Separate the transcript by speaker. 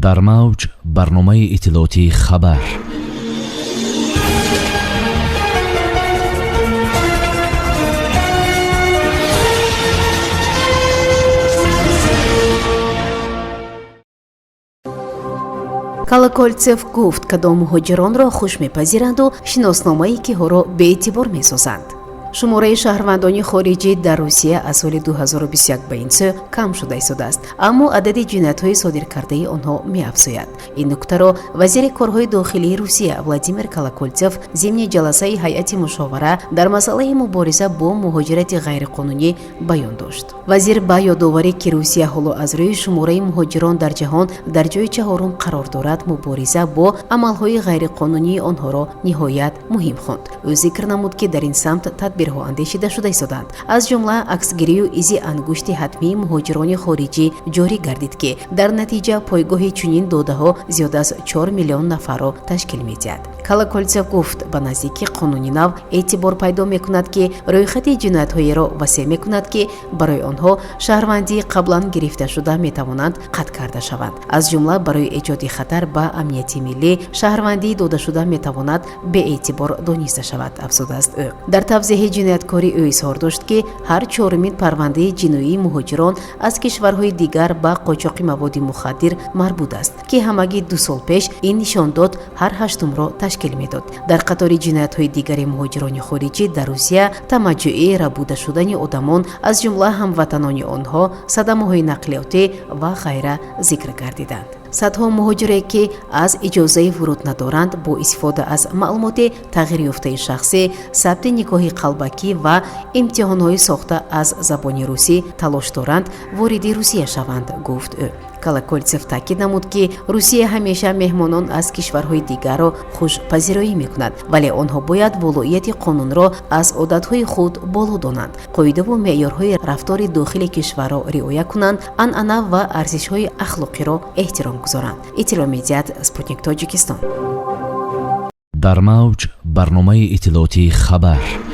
Speaker 1: Дар мавҷ барномаи иттилоотии «Хабар».
Speaker 2: Колокольцев гуфт, кадом муҳоҷиронро хуш мепазиранду шиносномаи киҳоро беэътибор месозанд. Шумораи шаҳрвандони хориҷӣ дар Русия аз соли 2021 ба ин сӯ кам шуда истодааст, аммо адади ҷиноятҳои содиркардаи онҳо меафзояд. Ин нуктаро вазири корҳои дохилии Русия Владимир Колокольцев зимни ҷаласаи ҳайати мушовара дар масъалаи мубориза бо муҳоҷирати ғайриқонунӣ баён дошт. Вазир ба ёдоварӣ, ки Русия ҳоло аз рӯи шумораи муҳоҷирон дар ҷаҳон дар ҷои чаҳорум қарор дорад, мубориза бо амалҳои ғайриқонунии онҳоро ниҳоят муҳим хонд. Ӯ зикр намуд, ки дар ин самт тадбирҳо андешида шуда истоданд, аз ҷумла аксгирию изи ангушти ҳатмии муҳоҷирони хориҷӣ ҷорӣ гардид, ки дар натиҷа пойгоҳи чунин додаҳо зиёд аз 4 миллион нафарро ташкил медиҳад. Колокольцев гуфт, ба наздикӣ қонуни нав эътибор пайдо мекунад, ки рӯйхати ҷиноятҳоеро васеъ мекунад, ки барои онҳо шаҳрвандии қаблан гирифташуда метавонанд қатъ карда шаванд. Аз ҷумла барои эҷоди хатар ба амнияти миллӣ шаҳрвандии додашуда метавонад беэътибор дониста шавад, афзудааст ӯ. Дар тавзеҳи ҷинояткорӣ ӯ изҳор дошт, ки ҳар чорумин парвандаи ҷиноии муҳоҷирон аз кишварҳои дигар ба қочоқи маводи мухаддир марбут аст, ки ҳамагӣ 2 сол пеш ин нишондод ҳар ҳаштумро ташкил медод. Дар қатори ҷиноятҳои дигари муҳоҷирони хориҷӣ дар Русия тамаҷҷӯӣ, рабуда шудани одамон, аз ҷумла ҳамватанони онҳо, садамаҳои нақлиётӣ ва ғайра зикр гардиданд. Садҳо муҳоҷире, ки аз иҷозаи вуруд надоранд, бо истифода аз маълумоти тағйирёфтаи шахсӣ, сабти никоҳи қалбакӣ ва имтиҳонҳои сохта аз забони русӣ талош доранд вориди Русия шаванд, гуфт ӯ. Колокольцев таъкид намуд, ки Русия ҳамеша меҳмонон аз кишварҳои дигарро хушпазироӣ мекунад, вале онҳо бояд волоияти қонунро аз одатҳои худ боло донанд, қоидаву меъёрҳои рафтори дохили кишварро риоя кунанд, анъана ва арзишҳои ахлоқиро эҳтиром гузоранд, иттилоъ медиҳад «Спутник Тоҷикистон».
Speaker 1: Дар мавҷ барномаи иттилоотии «Хабар».